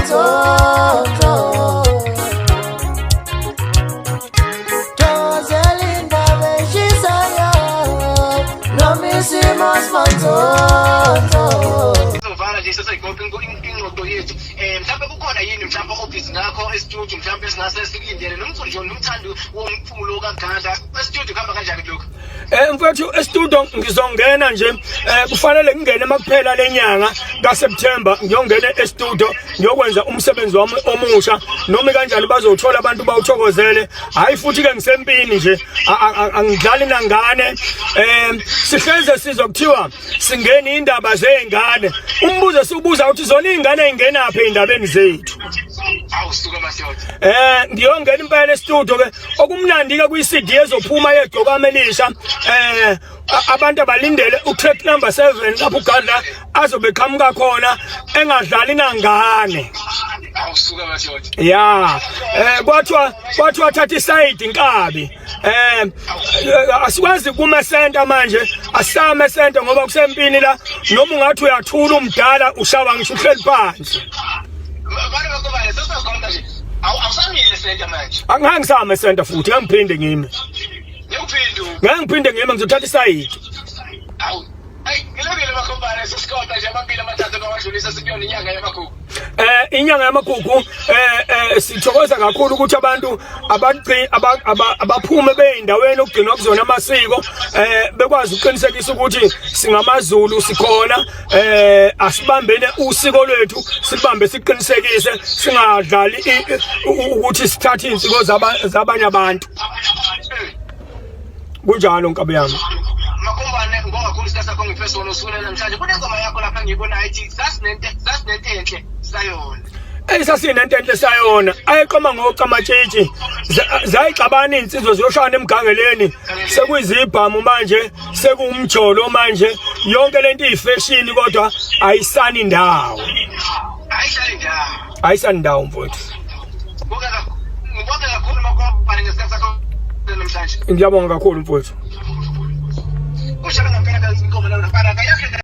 Manzonzo. Thokozela indaba eshisayo noma isimo simanzonzo. Sizovala nje sesayigopha ingxoxo yethu. Mhlawumbe kukhona yini mhlawumbe obhizi ngakho e-studio mhlawumbe esingase sikulindele nomculo nje nomthandi womculo kaGadla e-studio kuhamba kanjani kulokhu? Mfowethu, e-studio ngizongena nje, kufanele ngingene makuphela lenyanga kaSeptember, ngiyongena e-studio ngiyokwenza umsebenzi wami omusha. Noma kanjani bazothola abantu bawuthokozele. Hayi, futhi ke ngisempini nje, angidlali nangane. Sihleze sizwa kuthiwa singena indaba zezingane. Umbuzo siubuza ukuthi zona izingane eyingenaphi ezindabeni zethu? Awusuka madoda. Ngiyongena impela e-studio ke. Okumnandi ke kwi-CD ezophuma yeGcokama Elisha, abantu abalindele u-track number 7 lapho uGadla azobe qhamuka khona engadlali nangane. Awusuka madoda. Ya, kwathiwa thatha i-side inkabi. Asikwazi kuma center manje, asame center ngoba kusempini la. Noma ungathi uyathula umdala, ushawa ngisho uhleli phansi. Bana bakubale sesizokhonta nje. Awusamile center manje. Angeke ngisame center futhi, ngeke ngiphinde ngime. Ngikuphinde. Ngeke ngiphinde ngime, ngizothatha i-side. Awu. Ayi, ngilungile makhombane, sesikhonta nje amabili amathathu abawadlulisa sikuyona inyanga yamagugu. Inyanga yamagugu, sithokoza kakhulu ukuthi abantu abagci abaphume beyindaweni okugcinwa kuzona amasiko, bekwazi ukuqinisekisa ukuthi singamaZulu sikhona. Asibambene usiko lwethu, sibambe siqinisekise, singadlali ukuthi sithathe insiko zabanye abantu. Kunjalo, nkabi yami. Makumbane, ngibonga kakhulu isikhathi sakho ngiphe sona usuku namhlanje. Kunengoma yakho lapha engiyibonayo ethi sasinento enhle sayona. Esasinento enhle sayona, ayiqoma ngocamatshitshi, zayixabana insizwa ziyoshana emgangeleni. Sekuyizibhamu manje, sekuwumjolo manje, yonke lento iyi-fashion kodwa ayisani ndawo. Ayihlali ndawo. Ayisani ndawo, mfowethu. Ngibonga kakhulu Makumbane ngesikhathi sakho namhlanje. Ngiyabonga kakhulu, mfowethu. Kushaka ngempela inkomo lana yakhe.